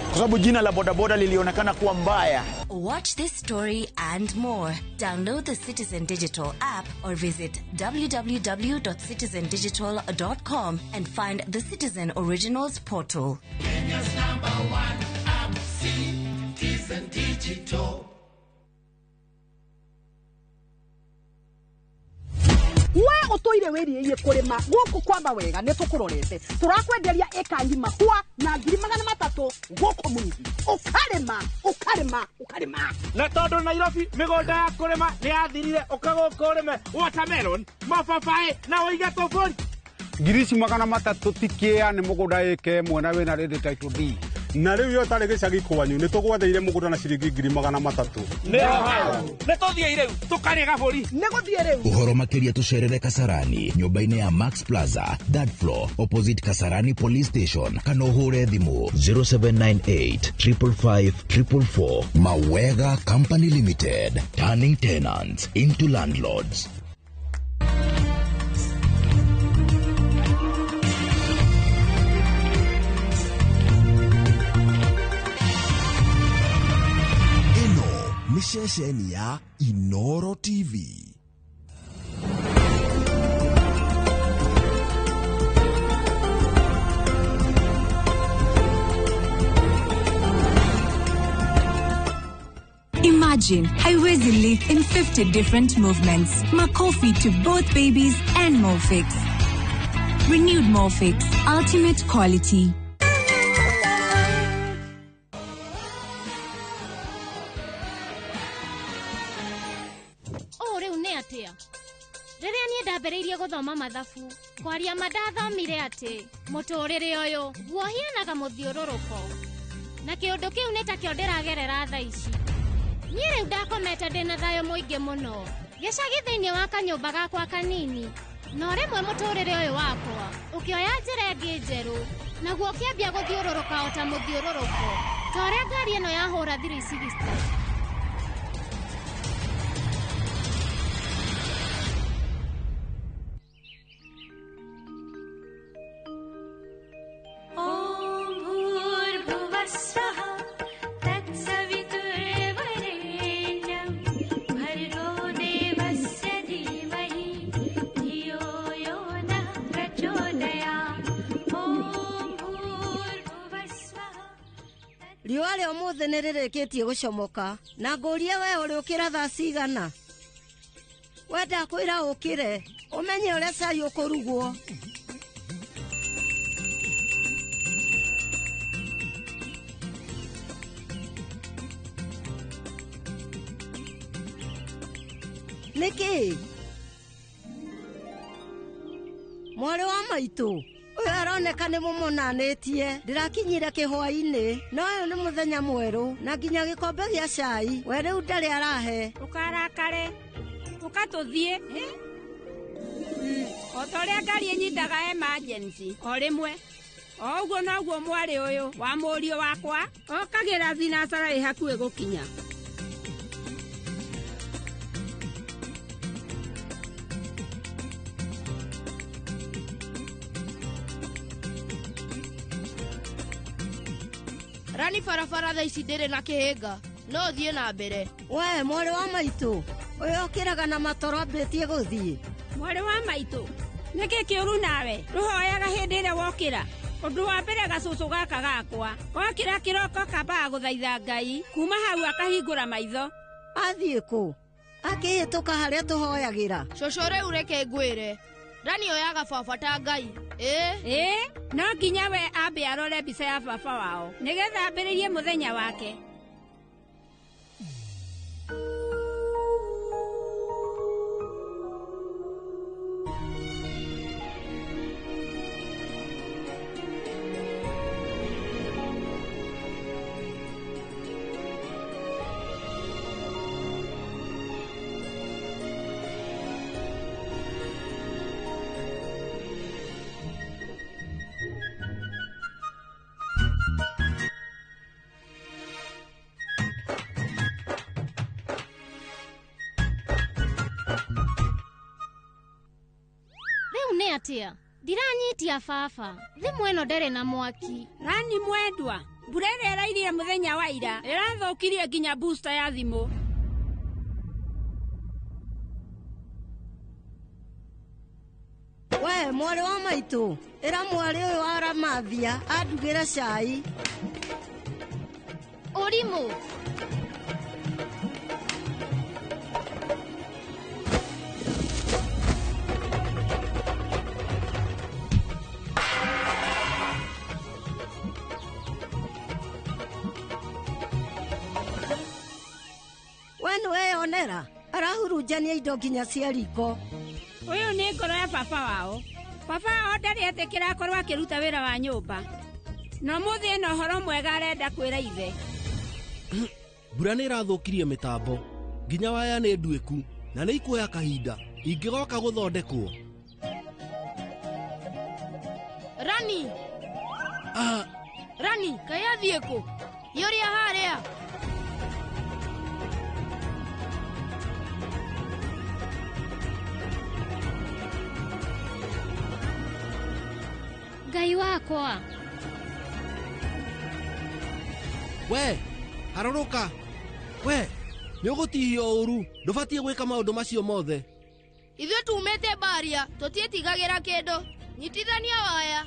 kwa sababu jina la bodaboda lilionekana kuwa mbaya. Watch this story and more. Download the Citizen Digital app or visit www.citizendigital.com and find the Citizen Originals portal. Kenya's number one app, Citizen Digital. We utoire wiriie kurima guku kwamba wega ni tukurorete turakwenderia eka ngima kwa na 300,000 guku mungi ukarima ukarima ukarima na tondu Nairobi migunda ya kurima ni yathirire uka guku urime watermelon mababaĩ na uige tuburi 300,000 tikia ni mugunda eke mwena wina rĩndĩ title D Na rĩu yo tarĩ gĩcagi kwanyu nĩ tũgwetheire mũgũnda na ciringi 300,000. Nĩho hau. Nĩ tũthiĩ rĩu tũkarĩe gabũri. Nĩ gũthiĩ rĩu. Ũhoro makĩria tũcerere Kasarani nyũmba-inĩ ya Max Plaza third floor opposite Kasarani Police Station kana ũhũre thimũ 0798 555 444. Mawega Company Limited, turning tenants into landlords. Ĩno nĩ ceceni ya Inoro TV. Imagine Haiwezi live in 50 different movements. Makofi to both babies and Molfix. Renewed Molfix, ultimate quality. Ũũ rĩu nĩ atĩa? Rĩrĩa niĩ ndambĩrĩirie gũthoma mathabu, kwaria ma ndathomire atĩ mũtũrĩre ũyũ guohianaga mũthiũrũrũko, na kĩũndũ kĩu nĩ takĩo ndĩragerera thaa ici. Niĩ rĩu ndakomete ndĩna thayũ mũingĩ mũno gĩcagi thĩinĩ wa kanyũmba gakwa kanini, no rĩmwe mũtũrĩre ũyũ wakwa ũkĩoya njĩra ĩngĩ njerũ, naguo ũkĩambia gũthiũrũrũka o ta mũthiũrũrũko, ta ũrĩa ngari ĩno yahũra 360. Om Bhurбhuvah Svaha Tatsaviturvarenyam Bhargo Devasya Dhimahi Dhiyo Yo Nah Prachodayat. Om Bhurбhuvah Svaha. Riũa rĩa ũmũthĩ nĩ rĩrĩkĩtie gũcomoka na ngũrie we ũrĩũkĩra thaa cigana. We ndakwĩra ũkĩre ũmenye ũrĩa cai ũkũrugwo. Nĩkĩ? Mwarĩ wa maitũ ũyũ aroneka nĩ mũmonanĩtie. Ndĩrakinyire kĩhwainĩ no ũyũ nĩ mũthenya mwerũ na nginya gĩkombe gĩa cai we rĩu ndarĩ arahe. Ũkarakare ũkatũthiĩ o ta ũrĩa ngari ĩnyitaga emergency o rĩmwe o ũguo noguo mwarĩ ũyũ wa mũriũ wakwa okagĩra thinacara ĩ hakuhĩ gũkinya. Rani barabara thaa ici ndĩrĩ na kĩhĩnga no ũthiĩ na mbere. We mwarĩ wa maitũ ũyũ ũkĩraga na matoro ambĩtie gũthiĩ. Mwarĩ wa maitũ nĩkĩ kĩũru nawe rũhoyaga hĩndĩ ĩrĩa wokĩra? Ũndũ wa mbere gacũcũ gaka gakwa okĩra kĩroko kambaga gũthaitha Ngai kuma hau akahingũra maitho. Athiĩ kũ? Akĩhĩtũka harĩa tũhoyagĩra. Cũcũ rĩu reke ngwĩre, Rani oyaga baba ta Ngai. Ĩĩ no nginya we ambe arore mbica ya baba wao nĩgetha ambĩrĩrie mũthenya wake. Atia ndiranyitia baba thimũ ĩno ndarĩ na mwaki. Rani mwendwa, mbura ĩrĩa ĩrairire mũthenya wa ira ĩrathũkirie nginya booster ya thimũ. We mwarĩ wa maitũ ĩra mwarĩ ũyũ wa Ramathia andugĩre cai. Ũrimũ. We nĩweyonera arahurunjania indo nginya cia riko. Ũyũ nĩ ngoro ya baba wao. Baba wao ndarĩ etĩkĩra akorwo akĩruta wĩra wa nyũmba. Na ũmũthĩ ena ũhoro mwega arenda kwĩra ithe. Mbura nĩ ĩrathũkirie mĩtambo nginya waya nĩ nduĩku na nĩ ikuoya kahinda ingĩgoka gũthondekwo. Rani. Rani, kaĩ athiĩ kũ? Yũria harĩa. Ngai wakwa. We, harũrũka. We, nĩ ũgũtihio ũru, ndũbatiĩ gwĩka maũndũ macio mothe. Ithuĩ tumĩte mbaria, tũtiĩtigagĩra kĩndũ. Nyitithania waya.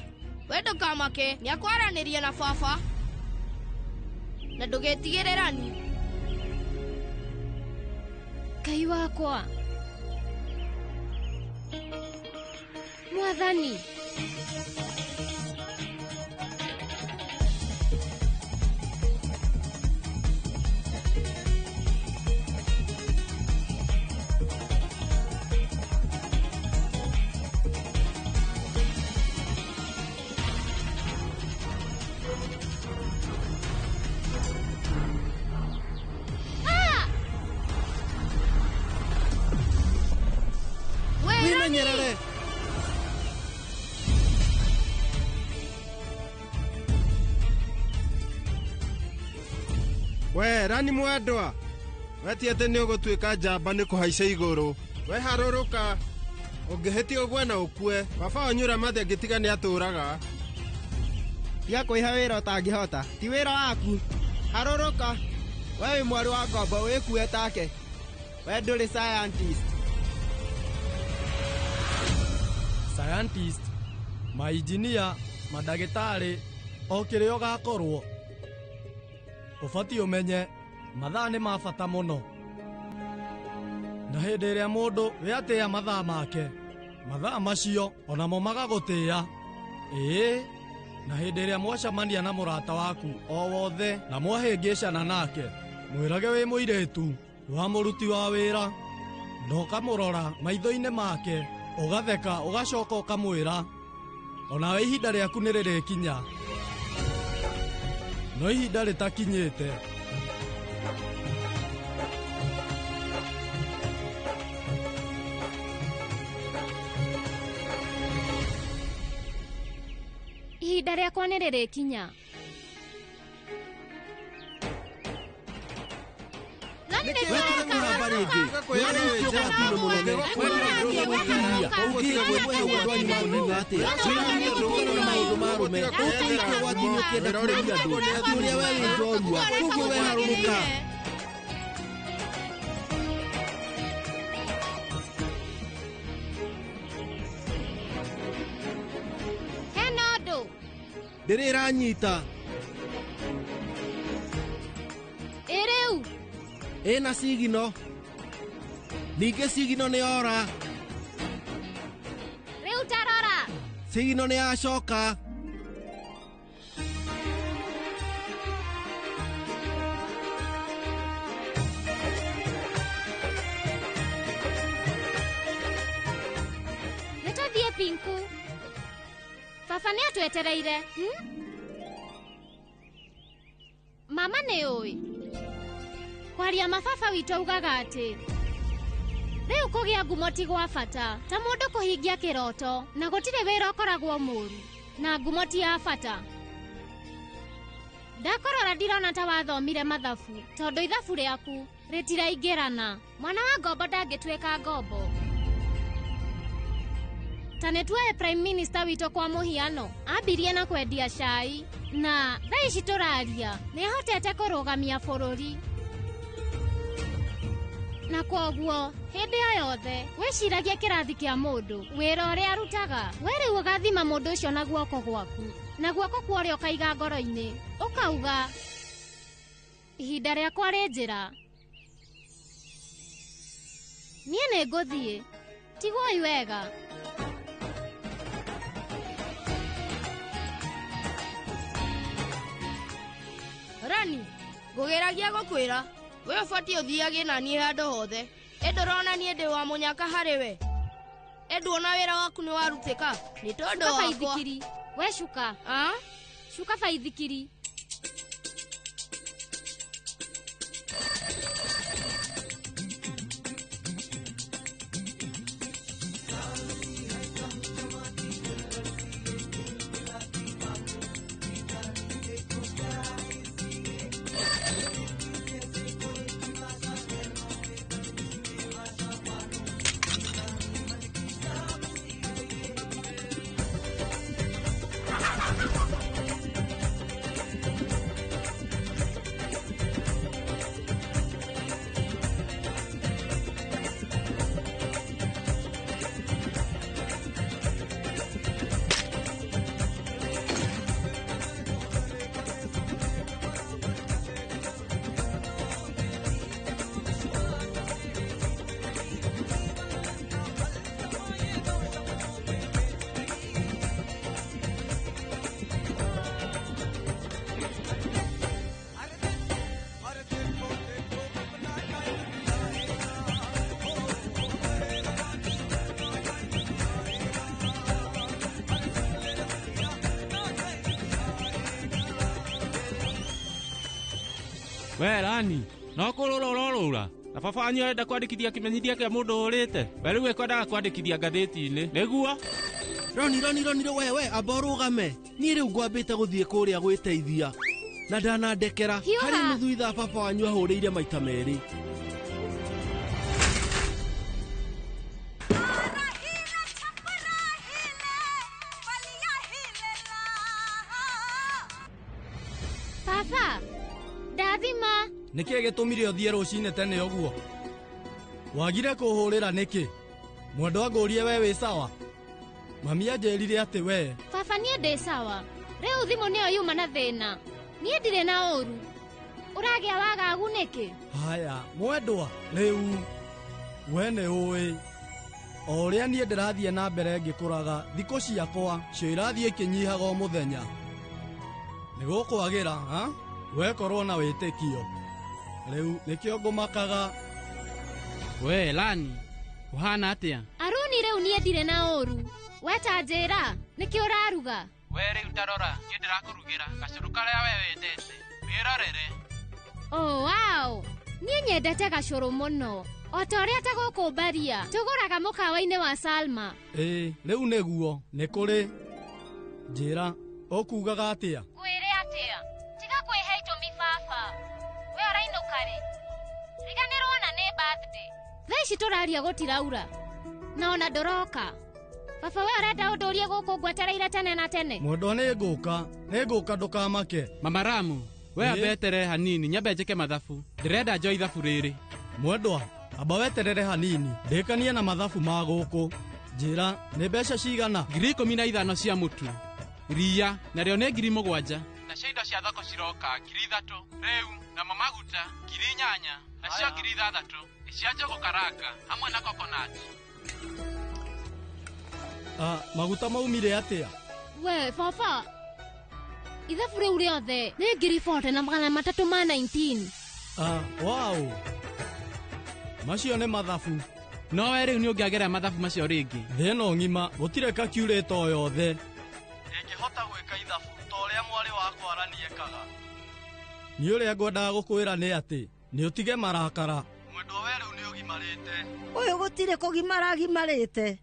We ndũkamake, nĩakwaranĩria na baba. Na ndũgetigĩre Rani. Ngai wakwa. Mwathani. Wĩmenyerere. We Rani mwendwa, wetie atĩ nĩ ũgũtuĩka njamba nĩ kũhaica igũrũ. We harũrũka, ũngĩhĩtia ũgwe na ũkue. Baba wanyu Ramathi angĩtiga nĩ atũraga. Tiga kwĩhe wĩra ũtangĩhota, ti wĩra waku. Harũrũka, we wĩ mwarĩ wa ngombo wĩkue take. We ndũrĩ scientist. Scientist, mainjinia, mandagĩtarĩ, o kĩrĩa ũgakorwo. Ũbatiĩ ũmenye mathaa nĩ ma bata mũno. Na hĩndĩ ĩrĩa mũndũ wĩatĩĩa mathaa make, mathaa macio onamo magagũtĩĩa. Ĩĩ, na hĩndĩ ĩrĩa mwacemania na mũrata waku o wothe na mwahĩngĩcana nake, mwĩrage wĩ mũirĩtu wa mũruti wa wĩra, na ũkamũrora maitho-inĩ make, ũgatheka ũgacoka ũkamwĩra onawe ihinda rĩaku nĩ rĩrĩkinya. No ihinda rĩtakinyĩte. Ihinda rĩakwa nĩ rĩrĩkinya. Hena ũndũ. Ndĩrĩ ĩranyita. Ĩ rĩu. Ĩna cigino. Ningĩ cigino nĩ yora. Rĩu tarora. Cigino nĩ yacoka. Nĩ tũthiĩ Pinku. Baba nĩ atwetereire. Mama nĩ ũĩ. Kwaria mababa witũ augaga atĩ rĩu kũgĩa ngumo ti gwa bata ta mũndũ kũhingia kĩroto, na gũtirĩ wĩra ũkoragwo mũru na ngumo ti ya bata. Ndakorora ndirona ta wathomire mathabu tondũ ithabu rĩaku rĩtiraingĩrana. Mwana wa ngombo ndangĩtuĩka ngombo. Ta nĩ tuoe Prime Minister witũ kwa mũhiano, ambirie na kwendia cai na thaa ici tũraria nĩ ahotete kũrũgamia bũrũri. Na kwoguo hĩndĩ o yothe wĩciragie kĩrathi kĩa mũndũ, wĩra ũrĩa arutaga. We rĩu ũgathima mũndũ ũcio na guoko gwaku, na guoko kwa ũrĩa ũkaiga ngoro-inĩ, ũkauga ihinda rĩakwa rĩ njĩra. Niĩ nĩ ngũthiĩ, tigwoi wega. Rani, ngũgeragia gũkwĩra we ũbatiĩ ũthiage na niĩ handũ hothe. Ĩ ndũrona niĩ ndĩ wa mũnyaka harĩ we? Ĩ nduona wĩra waku nĩ warutĩka nĩ tondũ Cuka wakwa. baithikiri. We cuka. Cuka baithikiri. We Rani, no kũrũra ũrorũra na baba wanyu arenda kwandĩkithia kĩmenyithia kĩa mũndũ ũrĩte. We rĩu ekwendaga kwandĩkithia ngathĩti-inĩ nĩguo. Roni roni roni we amba ũrũgame. Niĩ rĩu ngwambĩte gũthiĩ kũrĩa gwĩteithia na ndanandekera harĩ nuthu ithaa baba wanyu ahũrĩire maita merĩ. Baba, ndathima. Nĩkĩ gĩtũmire ũthiĩ rũcinĩ tene ũguo? Wagire kũhũrĩra nĩkĩ? Mwendwa ngũrie we wĩ sawa? Mami anjĩrire atĩ we. Baba niĩ ndĩ sawa. Rĩu thimũ nĩyo yuma na thĩna. Niĩ ndirĩ na ũru. Ũragĩa wagagu nĩkĩ? Haya, mwendwa, rĩu we nĩ ũĩ. O ũrĩa niĩ ndĩrathiĩ na mbere ngĩkũraga, thikũ ciakwa cio irathiĩ ikĩnyihaga o mũthenya. Nĩ gũkwagĩra, ha? Wekorwo na wĩtĩkio. Rĩu nĩkĩo ngũmakaga. We Lani, ũhana atĩa? Aruni rĩu niĩ ndirĩ na ũru. We ta njĩra, nĩkĩ ũraruga? We rĩu tarora, niĩ ndĩrakũrugĩra gacũrũ karĩa we wendete. Wĩrorere. Oh wow, niĩ nyendete gacũrũ mũno. O ta ũrĩa ta gũkũ Mbaria, tũgũraga mũkawa-inĩ wa Salma. Ĩĩ, rĩu nĩguo, nĩ kũrĩ. Njĩra, ũkugaga atĩa? Ngwĩre atĩa? Tiga kwĩhe itũmi baba. We ũrainũka rĩ? Riganĩrwo na nĩ birthday. Thaa ici tũraria gũtiraura. Na ona ndũroka. Baba we ũrenda ũndũrie gũkũ ngwetereire tene na tene. Mwendwa nĩ ngũka, nĩ ngũka ndũkamake. Mama Ramu, we amba eterere hanini nyambe njĩke mathabu. Ndĩrenda njoe ithabu rĩrĩ. Mwendwa, amba weterere hanini, ndĩkanie na mathabu ma gũkũ. Njĩra, nĩ mbeca cigana? 15,000 cia mũtu. Ria, narĩo nĩ 7,000. Nacio indo cia thoko ciroka 3,000. Rĩu, namo maguta 8,000. Nacio 6,000. Cia njũgũ karanga hamwe na coconut. Maguta maumire atĩa? We baba, ithabu rĩu rĩothe nĩ 4,319. Wow. Macio nĩ mathabu. No we rĩu nĩ ũngĩagerera mathabu macio rĩngĩ. Thĩ ĩno ng'ima gũtirĩ calculator o yothe ĩngĩhota gwĩka ithabu ta ũrĩa mwarĩ wakwa Rani ekaga. Niĩ ũrĩa ngwendaga gũkwĩra nĩ atĩ nĩ ũtige marakara. Mwendwa we rĩu nĩ ũgimarĩte. Ũyũ gũtirĩ kũgimara agimarĩte.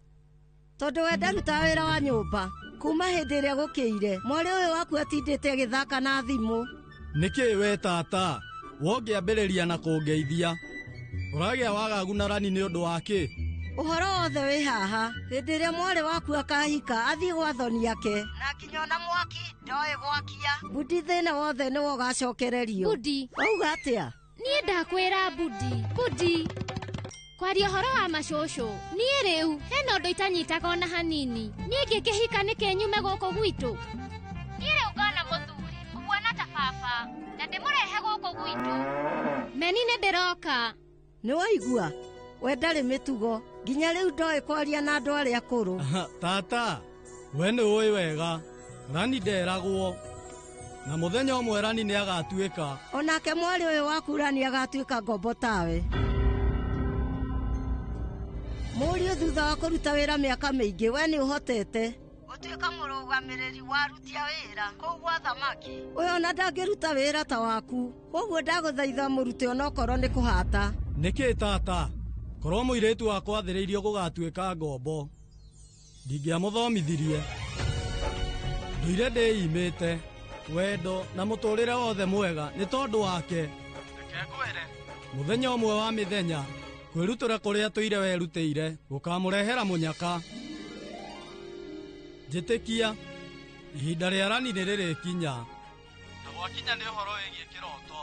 Tondũ we ndarutaga wĩra wa nyũmba kuma hĩndĩ ĩrĩa gũkĩire. Mwarĩ ũyũ waku atindĩte agĩthaka na thimũ. Nĩkĩ we tata wongĩambĩrĩria na kũngeithia? Ũragĩa wagagu na Rani nĩ ũndũ wa kĩ? Ũhoro wothe wĩ haha. Hĩndĩ ĩrĩa mwarĩ waku akahika athiĩ gwa thoni ake. Na nginya ona mwaki ndoĩ gwakia. Budi thĩna wothe nĩwe ũgacokererio. Budi. Wauga atĩa? Niĩ ndakwĩra Budi. Budi. Kwaria ũhoro wa macũcũ, niĩ rĩu hena ũndũ itanyitaga ona hanini. Niĩ ngĩkĩhika nĩkĩ nyume gũkũ gwitũ? Niĩ rĩu ngona mũthuri ũhuana ta baba na ndĩmũrehe gũkũ gwitũ. Meni nĩ ndĩroka. Nĩ waigua? We ndarĩ mĩtugo nginya rĩu ndoĩ kwaria na andũ arĩa akũrũ. Tata, we nĩ ũĩ wega Rani nderagwo. Na mũthenya ũmwe Rani nĩ agatuĩka. Onake mwarĩ ũyũ waku Rani agatuĩka ngombo tawe. Mũriũ thutha wa kũruta wĩra mĩaka mĩingĩ we nĩ ũhotete. Gũtuĩka Egũtuĩka mũrũgamĩrĩri wa aruti a wĩra kũu gwa thamaki. Ũyũ ona ndangĩruta wĩra ta waku. Koguo ndagũthaitha mũrute onokorwo nĩ kũhata. Nĩkĩ tata? Korwo mũirĩtu wakwa athĩrĩirio gũgatuĩka ngombo, ndingĩamũthomithirie. Ndũire ndĩimĩte wendo na mũtũrĩre wothe mwega nĩ tondũ wake. Reke ngwĩre, mũthenya ũmwe wa mĩthenya kwĩrutĩra kũrĩa tũire werutĩire gũkamũrehera mũnyaka. Njĩtĩkia, ihinda rĩa rani nĩ rĩrĩkinya. Na gwakinya nĩ ũhoro wĩgiĩ kĩroto,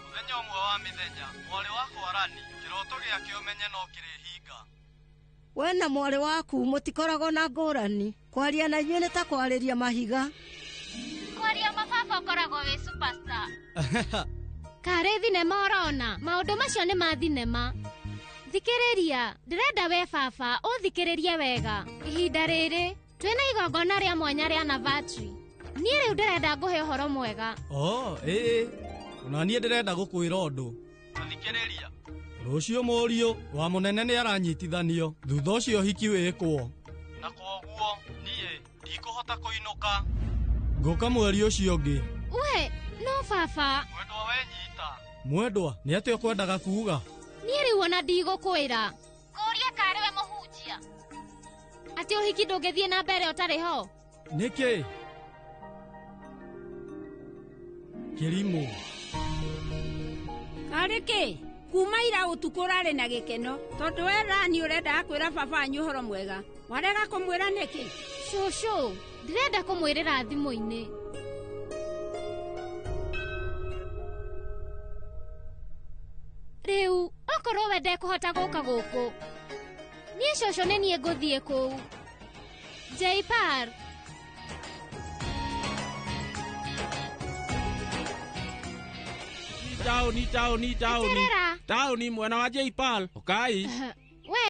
mũthenya ũmwe wa mĩthenya mwarĩ wakwa Rani kĩroto gĩake ũmenye no kĩrĩhinga. We na mwarĩ waku mũtikoragwo na ngũrani. Kwaria na inyuĩ nĩ ta kwarĩria mahiga. Kwaria mababa ũkoragwo wĩ superstar. Karĩ thinema ũrona, maũndũ macio nĩ ma thinema. Thikĩrĩria, ndĩrenda we baba ũthikĩrĩrie wega. Ihinda rĩrĩ twĩna igongona rĩa mwanya rĩa Navatri. Niĩ rĩu ndĩrenda ngũhe ũhoro mwega. Oh, ĩĩ, ona niĩ ndĩrenda gũkwĩra ũndũ. Thikĩrĩria. Rũciũ mũriũ wa mũnene nĩ aranyitithanio, thutha ũcio ũhiki wĩkwo. Na kwoguo niĩ ndikũhota kũinũka. Ngũka mweri ũcio ũngĩ. We, no baba. Mwendwa wenyita. Mwendwa, nĩ atĩa ũkwendaga kuuga? Niĩ rĩu ona ndigũkwĩra. Kũria karĩ we mũhunjia. Atĩ ũhiki ndũngĩthiĩ na mbere ũtarĩ ho? Nĩkĩ? Kĩrimũ. Karĩ kĩ? Kuma ira ũtukũ ũrarĩ na gĩkeno tondũ we Rani ũrendaga kwĩra baba wanyu ũhoro mwega. Warega kũmwĩra nĩkĩ? Cũcũ, ndĩrenda kũmwĩrĩra thimũ-inĩ. Rĩu, okorwo we ndekũhota gũka gũkũ, niĩ cũcũ nĩ niĩ ngũthiĩ kũu. Jaipar. Taũni taũni taũni. Taũni mwena wa Jaipal. Ũkai.